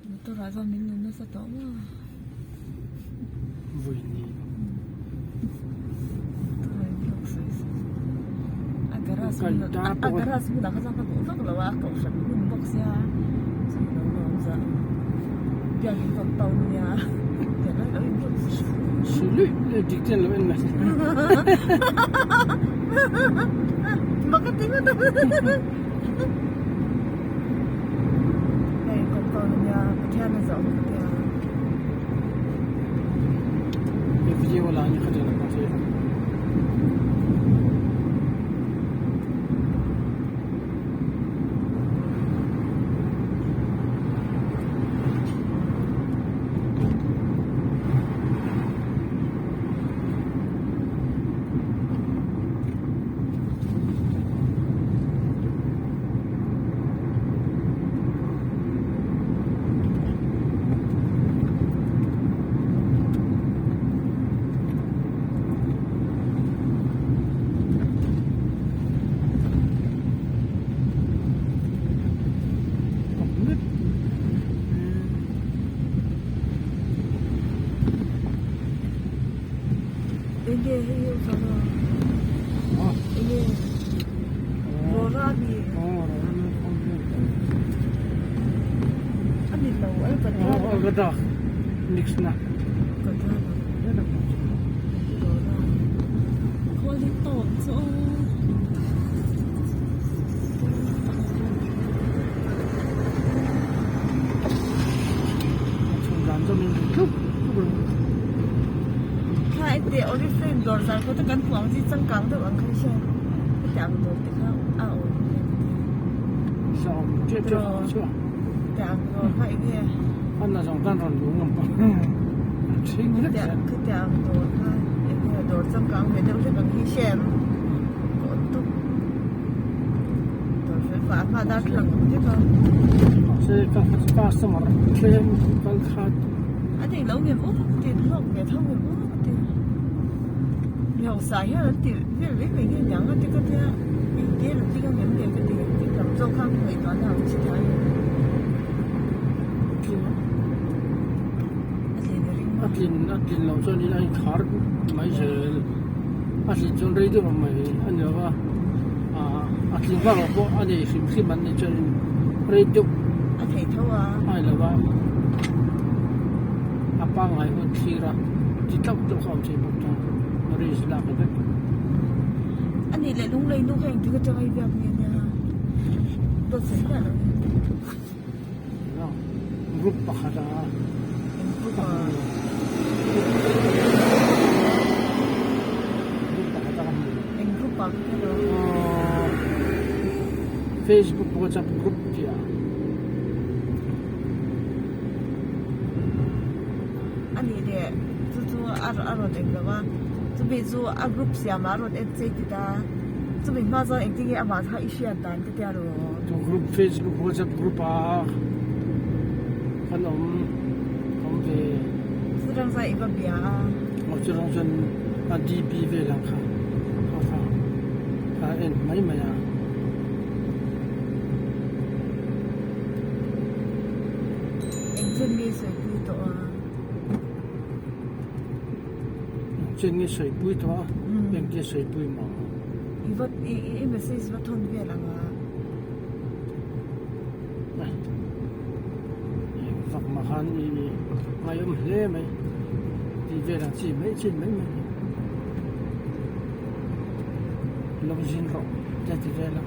Motor ah chuan min lo nasa tawh maw a garage a garage bulah kha chuan ka duh vak lo a a kohhran hmun bawk sia chumi lo lawm zah biakin compound nia mak a ti ngawt a. Hei compound ania Pathian a zawh bawk ania. Enge hei hi awm a enge rawra a ni a ni lo algadra mix na khawl hi tawp chu aw. Kha ente oriflame dawr zar kawt a kan hmuh ang chi changkang deuh ang kha hria heti ang dawr te kha a awm heti ang dawr kha enge khati ang dawr kha enge dawr changkang ve deuh hlek ang hi hria em kawn tuk. A nei lo ngem u ti hlawk ve tho ngem u ti mi hausa hian an ti vel mai mai nge niang a ti ka tia engte an ti ka ngem le ka ti tih lam zawk kha ka ngaihtuah na ang chi thai a tlin a ring a tlin a tlin loh chuan in a inkhar mai zel a tlin chuan rei deuh ang mai a ni lo va ah a tling vak loh pawh a nei hrim hrim an nih chuan in rei deuh a thei tho a a ni lo va a pangngai hun thlir a ti tlauh tlauh kha a awm thei bawk chuan risk lak a vek. A nih leh lunglei nu kha engtik atanga i biak nge nia dawt sawi miah lo in. Group pakhat a. Eng group a? Group pakhat a ka hmu. Eng group ah ka tel a? Facebook WhatsApp group tih ah. A nih leh chu chu a rawn eng lo a, chumi chu a group siam ah a rawn en chei tit a, chumi hma chuan engtin nge amah kha i hriat dan ka tia rawh. Chu group Facebook WhatsApp group ah kan awm awm ve. Chutang chuan i va bia a. Aw chutang chuan a DP vel ang kha kha kha ka en mai mai a. Engchen nge sawipui tawh a? Engchen nge sawipui tawh a? Engtia sawipui maw? I va i message va thawn vel ang a. Eng vak mah khan i ngaihawm hle mai tih vel ang chi mai chin mai mai lo zin rawh te ti vel a.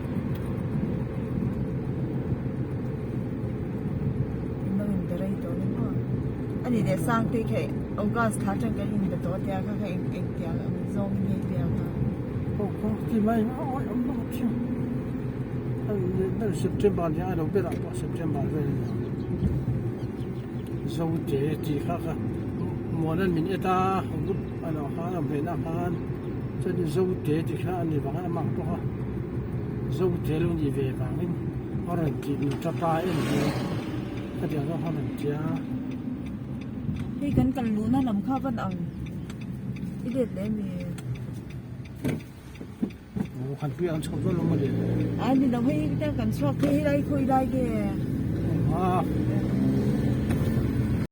Lo in be rei tawh ni maw? A ni leh Sangtei kha August thla atang kan in be tawh a tia kha kha eng eng tiang ang zawng in hei biak a. Aw kha ti mai a awi awm lo thiam a ni ber September nia a lo berah pawh September vel a ni Zote tih kha kha Muanan min et a group a lo khan a venah khan chuan Zote tih kha a ni vang a amah pawh kha Zote lo nih ve vangin. A rawn tih min tata em hi khatiang zawng khan rawn tia. Hei kan kal luhna lam kha van ang i let leh mi. Aw khan pui ang chho dawn lo maw le. Ai ni lo hei te kan chhuak phei helai khawi lai nge. A.